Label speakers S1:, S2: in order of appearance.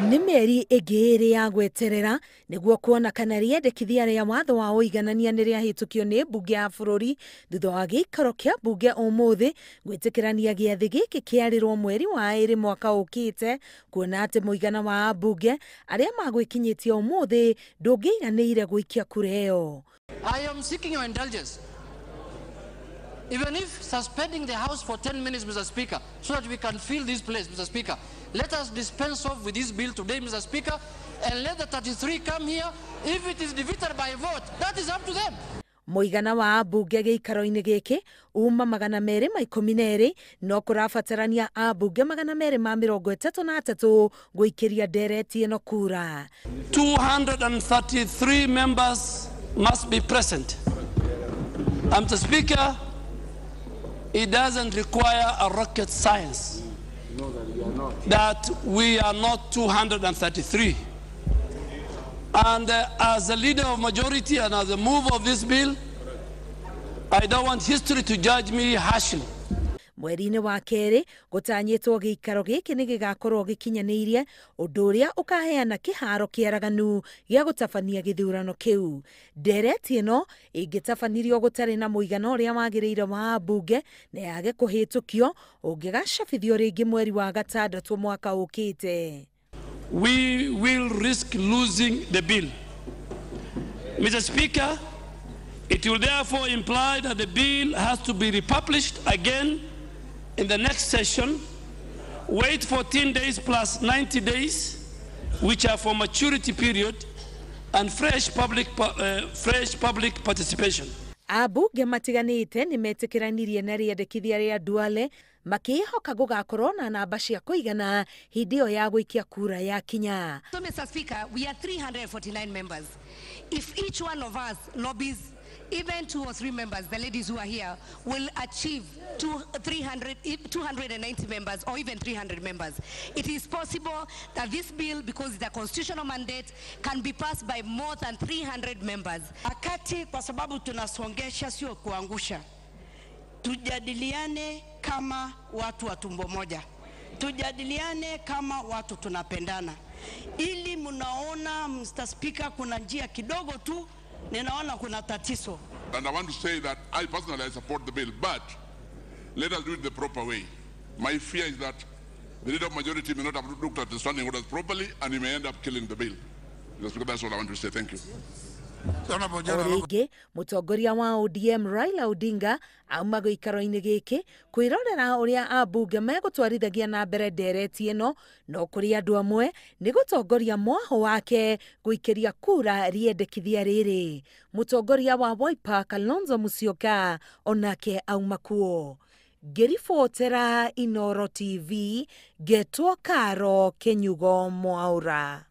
S1: Nĩ mĩeri ĩngĩ ĩrĩ ya gweterera nĩguo kuona kana rĩendekithia rĩa watho wa ũiganania nĩ rĩahĩtũkio nĩ mbunge ya bũrũri thutha wa gĩikaro kĩa mbunge ũmũthĩ gwĩtĩkĩrania gĩathĩ gĩkĩ kĩarĩrwo mweri wa ĩrĩ mwaka ũkĩte, kuona atĩ mũigana wa ambunge arĩa magwĩkinyĩtie ũmũthĩ ndũngĩiganĩire gũikia kura ĩyo.
S2: I am seeking your indulgence. Even if suspending the House for 10 minutes, Mr. Speaker, so that we can fill this place, Mr. Speaker. Let us dispense off with this bill today, Mr. Speaker, and let the 33 come here. If it is defeated by vote, that is up to them.
S1: Mũigana wa ambunge gĩikaro-inĩ gĩkĩ uma 212, no kũrabatarania ambunge 233 gũikĩria ndereti ĩno kura.
S3: 233 members must be present. Mr. Speaker, it doesn't require a rocket science that we are not 233. And as a leader of majority and as a mover of this bill, I don't want history to judge me harshly.
S1: Mweri-inĩ wa kerĩ gũtanyĩtwo gĩikaro gĩkĩ nĩ gĩgakorwo gĩkinyanĩirie ũndũ ũrĩa ũkaheana kĩharo kĩaraganu gĩa gũtabania gĩthurano kĩu. Ndereti ĩno ĩngĩtabanirio gũtarĩ na mũigana ũrĩa wagĩrĩire wa ambunge na yage kũhĩtũkio, ũngĩgacabithio rĩngĩ mweri wa gatandatũ mwaka ũkĩte.
S3: We will risk losing the bill. Mr. Speaker, it will therefore imply that the bill has to be republished again in the next session, wait 14 days plus 90 days, which are for maturity period, and fresh public participation.
S1: Ambunge matiganĩte nĩ metĩkĩranirie na rĩendekithia rĩa Duale, makĩĩhoka gũgakorwo na namba cia kũigana hĩndĩ ĩyo ya gũikia kura ya kinya.
S4: So, Mr. Speaker, we are 349 members. If each one of us lobbies even two or three members, the ladies who are here, will achieve two, 300, 290 members or even 300 members. It is possible that this bill, because it's a constitutional mandate, can be passed by more than 300 members.
S5: Wakati kwa sababu tunasongesha, sio kuangusha. Tujadiliane kama watu wa tumbo moja, tujadiliane kama watu tunapendana, ili mnaona, Mr. Speaker, kuna njia kidogo tu ninaona kuna tatizo.
S6: And I want to say that I personally, I support the bill, but let us do it the proper way. My fear is that the leader of majority may not have looked at the standing orders properly and he may end up killing the bill. Mr. Speaker, that's all I want to say. Thank you.
S1: O rĩngĩ mũtongoria wa ODM Raila Odinga auma gĩikaro-inĩ gĩkĩ kwĩrorera ũrĩa ambunge megũtwarithagia na mbere ndereti ĩno, no kũrĩ andũ amwe nĩ gũtongoria mwahũ wake gũikĩria kura rĩendekithia rĩrĩ. Mũtongoria wa Wiper Kalonzo Musyoka onake auma kuo. Ngĩribotera Inooro TV, ngetwo Karo Kinyugo Mwaura.